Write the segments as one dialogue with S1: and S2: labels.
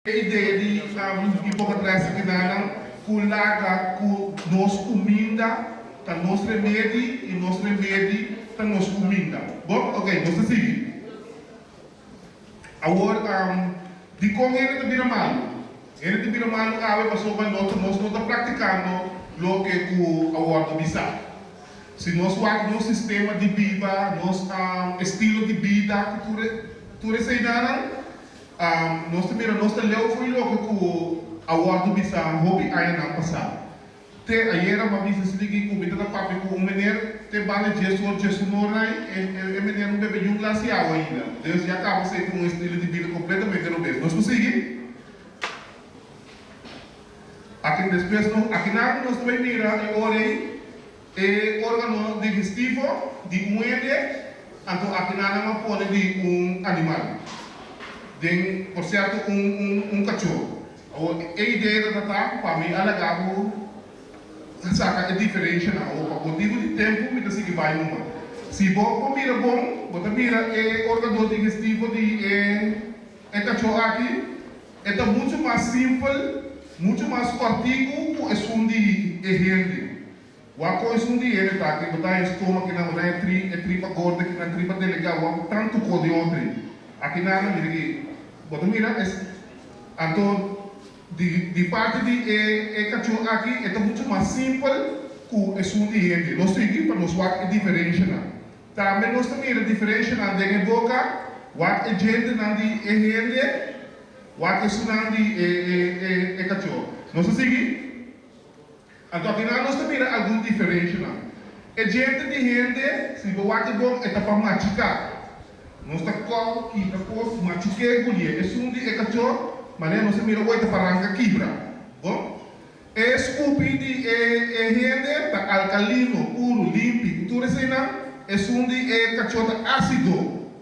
S1: E idea di Hipocrates kinanan ku laga ku nos kuminda ta nos remedi i nos remedi ta nos kuminda. Bon, ok, nos ta sigui. Awor, dikon hende ta bira malu? Hende ta bira malu awe pasobra no ta nos no ta praktikando loke ku a wòrdu bisá. Si nos wak nos sistema di biba, nos estilo di bida ku tur tur eseinan, Nos ta mira nos ta leu fo'i loke ku a wòrdu bisa hopi añanan pasá. Te ayera mi a bisa Siliki ku mi ta ta papia ku un mener te banda djes or djesunor nai, e mener no bebe niun glas di awa ainda. Dus ya kaba esei ta un estilo di bida kompletamente robes. Nos por sigui? Aki despues no, akinan nos ta bai mira e ora ei. E organo digestivo di un hende, anto akinan nan a pone di un animal, den por sierto un un un kachó. Awor e idea ta ta pa mi a laga bo saka e diferenshanan. Awor pa motibu di tempu mi ta sigui bai numa. Si bo por mira bon, bo ta mira e organo digestivo di e e kachó aki, e ta muchu mas simpel, muchu mas kòrtiku ku esun di e hende. Wak kon esun di hende ta aki, bo ta haña stoma kinan, bo ta haña tri, e tripa gordo kinan, tripa delegá, wak tantu ko di otro. Akinan nan mira ki, bo ta mira es, anto di di parti di e e kachó aki e ta muchu mas simpel ku esun di hende. Nos sigui pa nos wak e diferenshanan. Tambe nos ta mira diferenshanan den e boka, wak e djentenan di e hende, wak esunnan di e e e e kachó. Nos ta sigui. Anto akinan nos ta mira algun diferenshanan. E djente di hende, si bo wak e bon, e ta pa machiká. Nos ta kou, kita kos, machik'é, gulié. Esun di e kachó, manera nos ta mira wou, e ta pa ranka kibra. Bon. E skupi di e e hende ta alkalino, puru, limpi, ku tur eseinan. Esun di e kachó ta ásido.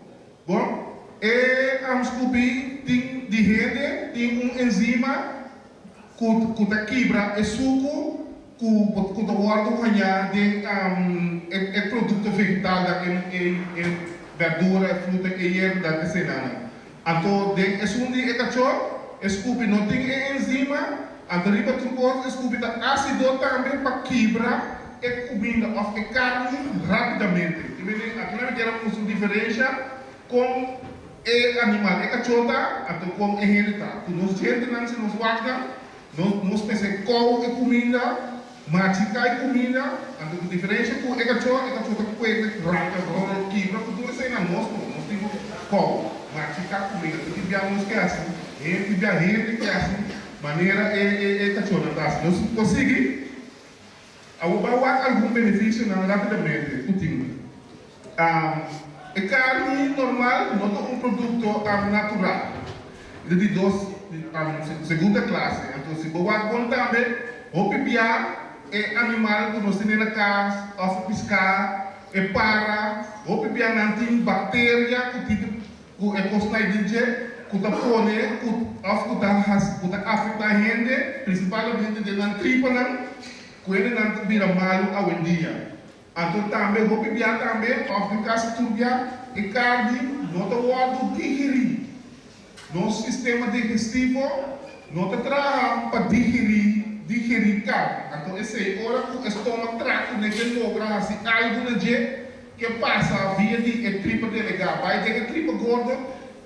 S1: Bon. E skupi tin di hende tin un enzima ku ku ta kibra e suku ku ku ta wòrdu hañá den e e produkto vegetalnan, e e bèrdura, e fruta, e yerba, esenanan. Anto den esun di e kachó e skupi no tin e enzima, anto riba tur kos e skupi ta ásido tambe pa kibra e kuminda òf e karni rápidamente. Te mende aki nan mi kier a mustra un diferensha kon e animal, e kachó ta, anto kon e hende ta. Ku nos djentenan si nos wak nan, nos nos mester kou e kuminda, machiká e kuminda, anto ku diferensha ku e kachó, e kachó ta kuete, ranka, ròl, kibra ku tur eseinan, nos no, nos tin ku kou, machiká kuminda. Tin bia nos ke hasi, hende tin bia hende ke hasi manera e e e kachónan ta hasi. Nos por sigui. Awor bo a wak algun benefisionan rápidamente ku tin. E karni normal no ta un produkto natural. E ta di dos, segunda klase. Anto si bo wak bon tambe, hopi bia e animal ku nos tene na kas òf e piská, e para, hopi bia nan tin bakteria ku tin ku e kosnan ei den dje ku ta pone ku òf ku ta hasi ku ta afektá hende, prinsipalmente den nan tripanan, ku hendenan ta bira malu awendia. Anto tambe hopi bia tambe òf den kasi tur bia e karni no ta wòrdu digirí. Nos sistema digestivo no ta traha pa digirí digerí karni. Anto esei ora ku e stoma traha kuné ke logra hasi algu na dje, Ke pasa via di e tripa delegá bai den e tripa gordo,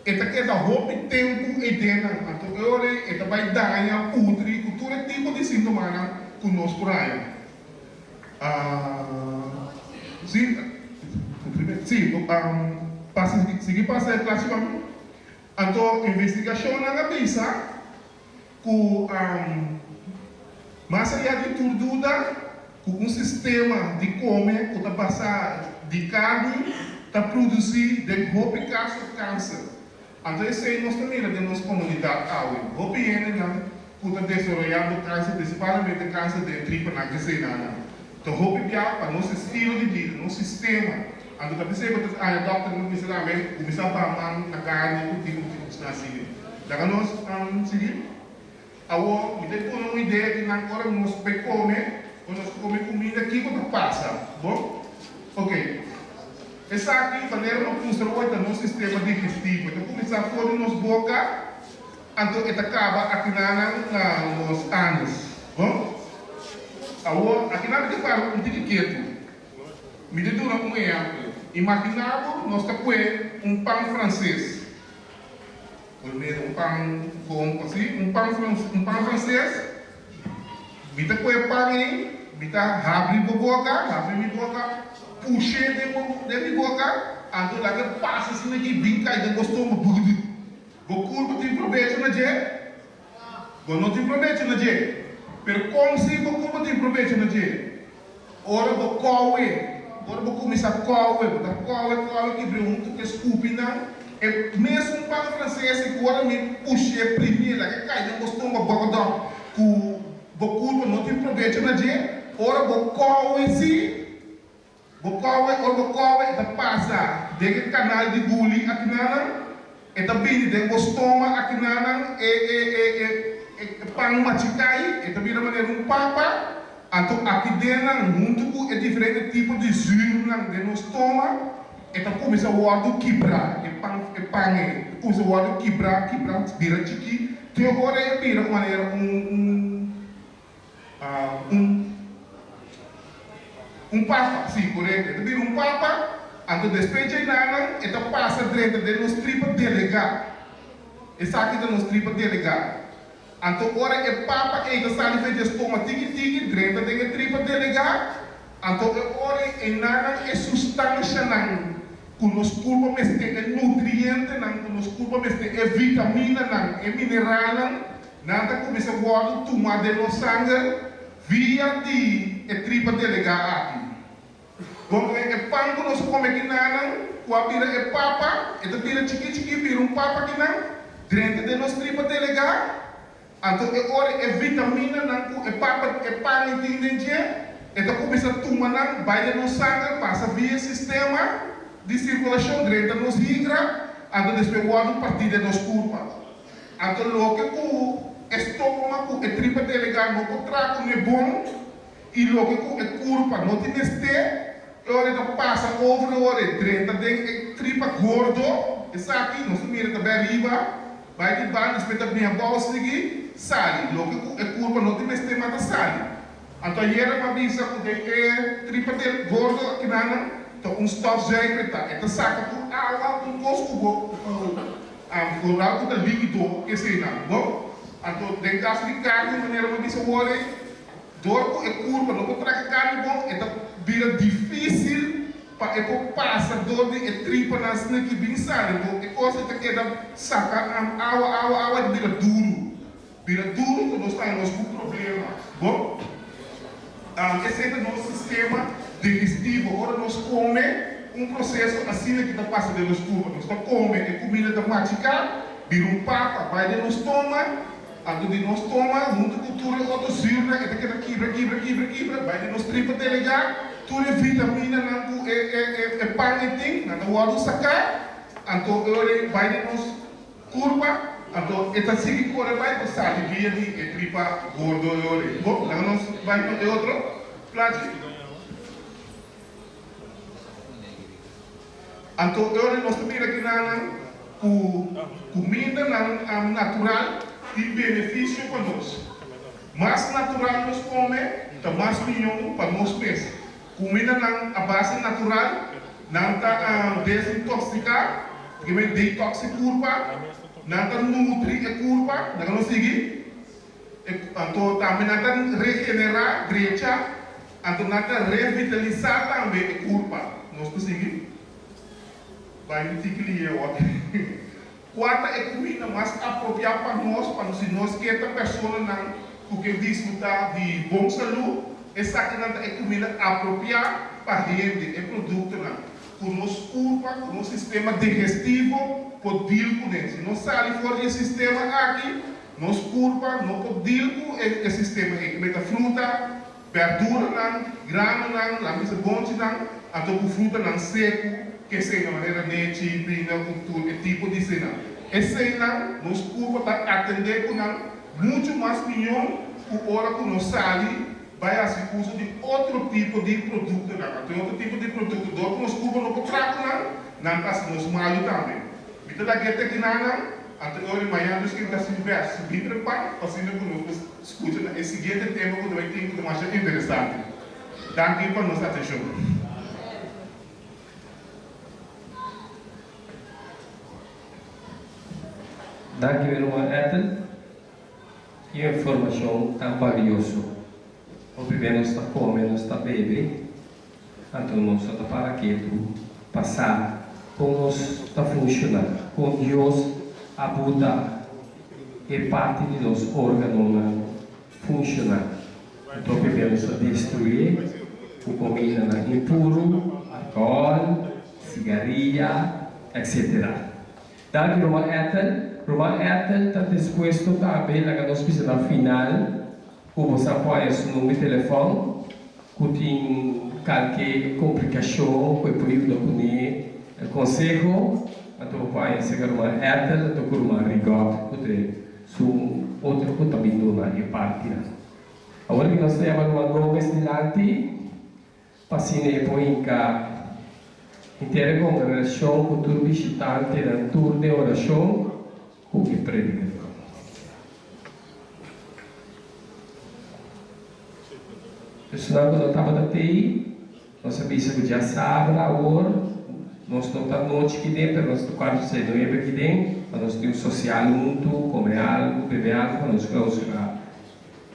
S1: e ta keda hopi tempu ei den nan. Anto e ora ei e ta bai daña, putri ku tur e tipo di sintomanan ku nos por haña. Si, si, pasa, sigui pasa e plachi pa mi. Anto investigashonnan a bisa ku mas ayá di tur duda ku un sistema di kome ku ta basá di karni ta produsí den hopi kaso kanser. Anto esei nos ta mira den nos komunidat awe, hopi hendenan ku ta desaroyando kanser, prinsipalmente kanser den tripanan kesenanan. Ta hopi bia pa nos estilo di bida, nos sistema. Anto ta p'esei bo ta haña dòkternan ku bisa tambe kuminsá baha man na karni ku tipo ku tipo kusnan asina. Laga nos sigui. Awor mi ta duna un idea di nan ora nos bai kome, ora nos kome kuminda kiko ta pasa. Bon? Oke. Esaki manera bo mustra hoy ta nos sistema digestivo. E ta kuminsá for di nos boka. Anto e ta kaba akinanan na nos anus. Bon, awor akinan mi ta para un tiki ketu. Mi ta duna un ehèmpel. Imaginá bo nos ta kue un pan franses. Por mira un pan kon así, un pan un pan franses. Mi ta kue pan ei, mi ta habri bo boka, habri mi boka, push'é den bo den mi boka, anto laga pasa asina aki bin kai den bo stoma, bugudu. Bo kurpa tin probecho na dje? Bo no tin probecho na dje. Pero kon si bo kurpa tin probecho na dje? Ora bo kowe, ora bo kuminsá kowe, bo ta kowe, kowe kibri huntu ku e skupinan, e mesun pan franses i ku ora mi push'é, primié, laga e kai den bo stoma bòkòdòk ku bo kurpa no tin probecho na dje, ora bo kowe si, Bo kowe, ora bo kowe e ta pasa den e kanal di guli akinanan, e ta bini den bo stoma akinanan, e e e e e pan machikai, e ta bira manera un papa, anto aki dennan huntu ku e diferente tipo di zuurnan den nos stoma, e ta kuminsá wòrdu kibrá, e pan e pan ei ta kuminsá wòrdu kibrá, kibrá, bira chikí, te ora e bira un manera un un. Un un papa, sí, korekto. E ta bira un papa, anto despues dje nanan e ta pasa drenta den nos tripa delegá. Esaki ta nos tripa delegá. Anto ora e papa ei ta sali for dje stoma tiki tiki drenta den e tripa delegá, anto e ora ei nanan e sustanshanan ku nos kurpa mester, e nutrientenan ku nos kurpa mester, e vitaminanan, e mineralnan, Nan ta kuminsá wòrdu tumá den nos sanger via di e tripa delegá aki. Bon, e pan ku nos kome kinanan, ku a bira e papa, e ta bira chikí chikí, bira un papa kinan, drenta den nos tripa delegá. Anto e ora e vitaminanan ku e papa, e pan ei tin den dje, e ta kuminsá tuma nan, bai den nos sanger, pasa via e sistema di sirkulashon, drenta nos higra, anto despues wòrdu partí den nos kurpa. Anto loke ku e stoma ku e tripa delegá no por traha ku ne bon i loke ku e kurpa no tin mester, e ora e ta pasa over e ora e drenta den e tripa gordo, esaki nos ta mira ta bai ariba, bai di banda despues ta bin abou sigui sali, loke ku e kurpa no tin mester mas ta sali. Anto ayera mi a bisa ku den e tripa del gordo akinanan ta un stofzuiger ta, e ta saka tur awa, tur kos ku bo ku. Vooral ku ta likido eseinan. Bon, anto den kaso di karni, manera mi a bisa awor ei, dor ku e kurpa no por traka karni bon, e ta bira difísil pa e por pasa dor di e tripanan sniki bin sali. Anto e kos ei ta keda saka awa, awa, awa, e ta bira duru. Bira duru ku nos ta nos ku problema. Bon, esei ta nos sistema digestivo. Ora nos kome, un proseso asina ki ta pasa den nos kurpa. Nos ta kome, e kuminda ta machiká, bira un papa, bai den nos stoma. Anto di nos stoma, huntu ku tur e otro zürnan, e ta keda kibra, kibra, kibra, kibra, bai den nos tripa delegá. Tur e vitaminanan ku e e pan ei tin, nan ta wòrdu saká. Anto e ora ei bai den nos. Kurpa, anto e ta sigui kore bai pa sali via di e tripa gordo e ora ei. Bo, laga nos bai pa e otro plachi. Anto e ora ei nos ta mira kinanan ku kumindanan natural tin benefisio pa nos. Mas natural nos kome, ta mas mihó pa nos mes. Kumindanan a base natural, nan ta desintoksiká, primer detox e kurpa, nan ta nutri e kurpa, laga nos sigui, anto tambe nan ta regenerá, drecha, anto nan ta revitalisá tambe e kurpa. Nos por sigui? Bai un tiki lihe awor. Kua ta e kuminda mas apropiá pa nos pa si nos ke ta personanan ku ke disfrutá di bon salú? Esakinan ta e kuminda apropiá pa hende, e produktonan ku nos kurpa, ku nos sistema digestivo por dil kuné. Si nos sali for di e sistema aki, nos kurpa no por dil ku e sistema ei. Kibé ta fruta, Berduranan, granonan, la misa bonchinan, anto ku frutanan seku, keseinan manera nechi, bina ku tur e tipo di seinan. Eseinan nos kurpa ta atendé ku nan muchu mas miñon ku ora ku nos sali bai hasi uso di otro tipo di produktonan. Anto e otro tipo di produkto dor ku nos kurpa no por traha ku nan, nan ta hasi nos malu tambe. Mi ta lag'é te kinanan. Anto e ora di mañana nos kin ta sin bes bin trempan pa asina ku nos por skucha na e siguiente tema ku ta bai tin ku ta masha interesante. Danki pa nos atenshon.
S2: Danki mi ruman Ethel. Ki informashon tan balioso. Hopi bes nos ta kome, nos ta bebe, anto nos no ta para ketu pa sa kon nos ta funshoná, kon Dios a buta e parti di nos órganonan funshoná. Anto hopi bes nos ta destruí ku komindanan impuru, alkohòl, sigaria, etcetera. Danki Ruman Ethel. Ruman Ethel ta dispuesto tambe laga nos bisa na final ku bo sa pone su number di telefòn ku tin kalke komplikashon ku e por yuda kuné el konseho anto bo por haña serka Ruman Ethel anto ku Ruman Rigot ku ta su otro ku ta bin duna e partinan. Awor ki nos ta yama Ruman Gomez dilanti. Pa asina e por hinka henter e kongregashon ku tur bishitantenan tur den orashon ku e predikador. Esnan ku no tabata tei, nos a bisa ku djasabra awor nos no ta nochi ki den, pero nos ta kuarto seis nuebe ki den, pa nos tin un sosial huntu, kome algu, bebe algu pa nos klousura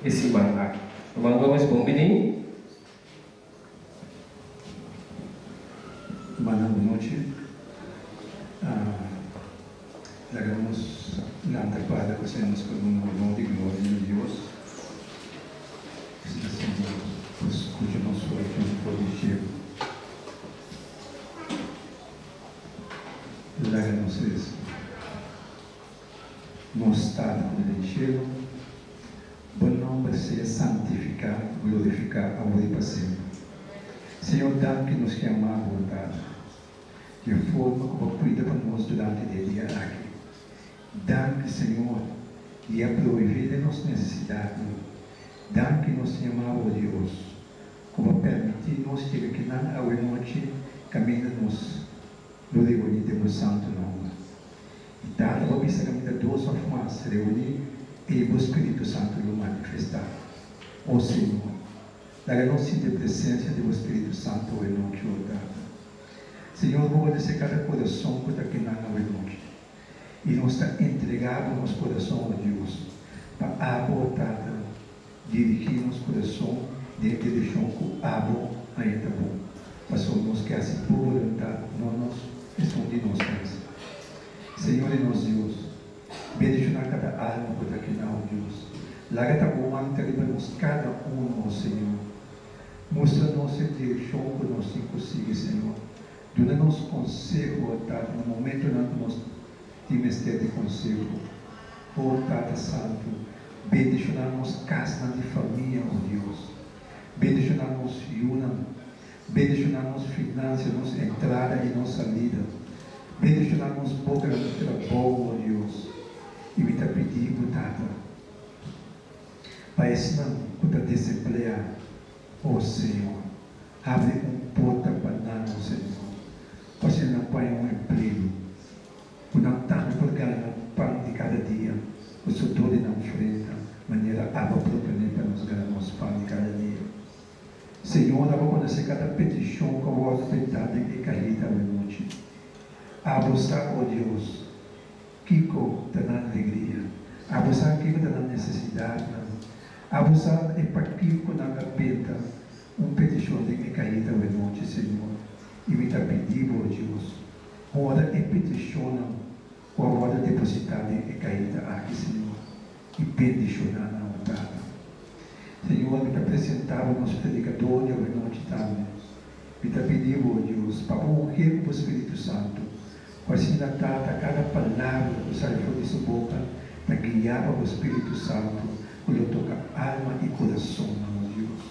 S2: e siman aki. Ruman Gomez, bon bini.
S3: Rumannan bo nochi. Laga nos lanta para ku hacemos por duna honor i gloria na Dios. Asina Señor por scucha nos oracion for di cielo. Laga nos reza. Nos Tata ku ta den cielo, Bo nomber sea santifiká, glorifiká awor i pa semper. Señor, danki nos ke amá Bo, Tata, di e forma ku Bo a kuida pa nos durante di e dia aki. Danki, Señor, di a proveé den nos nesesidatnan. Danki nos tin amá Bo, Dios, ku Bo a permití nos yega kinan awe nochi kaminda nos lo reuní den Bo santu nomber. I Tata bo bisa kaminda dos òf mas reuní, ei bo Spiritu Santu lo manifestá. O Señor, laga nos sinti e presensia di bo Spiritu Santu awe nochi, o Tata. Señor, bo konosé kada kurason ku ta kinan awe nochi. I nos ta entregá bo nos kurason, o Dios, pa abo, o Tata, dirigí nos kurason den e direkshon ku abo haña ta bon, pasobra nos ke hasi bo boluntat, no nos esun di nos mes. Señor i nos Dios, bendishoná kada alma ku ta akinan, o Dios. Laga ta bo man ta riba nos kada uno, o Señor. Mustra nos e direkshon ku nos tin ku sigui, Señor. Duna nos konseho, o Tata, na momentonan ku nos tin mester di konseho. O Tata Santu, bendishoná nos kasnan di famia, o Dios. Bendishoná nos yunan. Bendishoná nos finansia, nos entrada i nos salida. Bendishoná nos boka na nos trabou, o Dios. I mi ta pidi Bo, Tata, pa esnan ku ta desempleá, o Señor, habri un porta pa nan, o Señor, pa asina nan por haña un empleo. Ku nan tambe por gana nan pan di kada dia ku sudor di nan frenta, manera abo a proponé pa nos gana nos pan di kada dia. Señor, abo konosé kada petishon ku a wòrdu bentá den e kahita awenochi. Abo sa, o Dios, kiko ta nan alegria. Abo sa kiko ta nan nesesidatnan. Abo sa e pakiko ku nan a benta un petishon den e kahita awenochi, Señor, i mi ta pidi Bo, o Dios, Ora e petishonnan ku a wòrdu depositá den e kaita aki, Señor, i bendishoná nan, o Tata. Señor, mi ta presentá Bo nos predikador di awenochi tambe. Mi ta pidi Bo, o Dios, pa Bo ung'é ku Bo Spiritu Santu, ku asina, Tata, kada palabra ku sali for di su boka ta guiá pa Bo Spiritu Santu ku lo toka alma i kurasonnan, o Dios.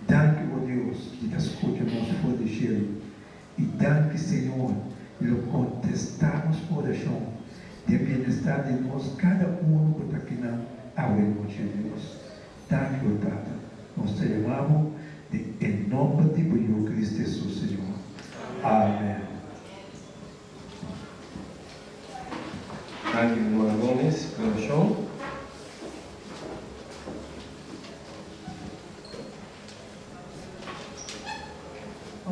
S3: Danki, o Dios, di ta skucha nos for di shelu. I danki Señor lo contesta nos oracion den bienestar di nos cada uno cu ta akinan awe nochi Dios. Danki o Tata. Nos ta yama bo den e nomber di bo Yu Cristo Jesus Señor. Amen.
S2: Danki.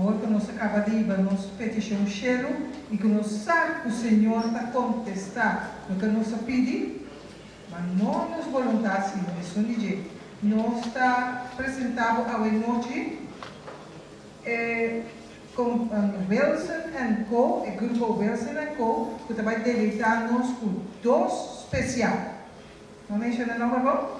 S4: Awor ku nos a kaba di hiba nos petishon shelu i ku nos sa ku Señor ta kontestá loke nos a pidi, ma no nos boluntat sino esun di dje, nos ta presentá bo awe nochi e Wilson and Co, e grupo Wilson and Co, ku ta bai deleitá nos ku dos spesial. Bo menshoná e nòmber bo?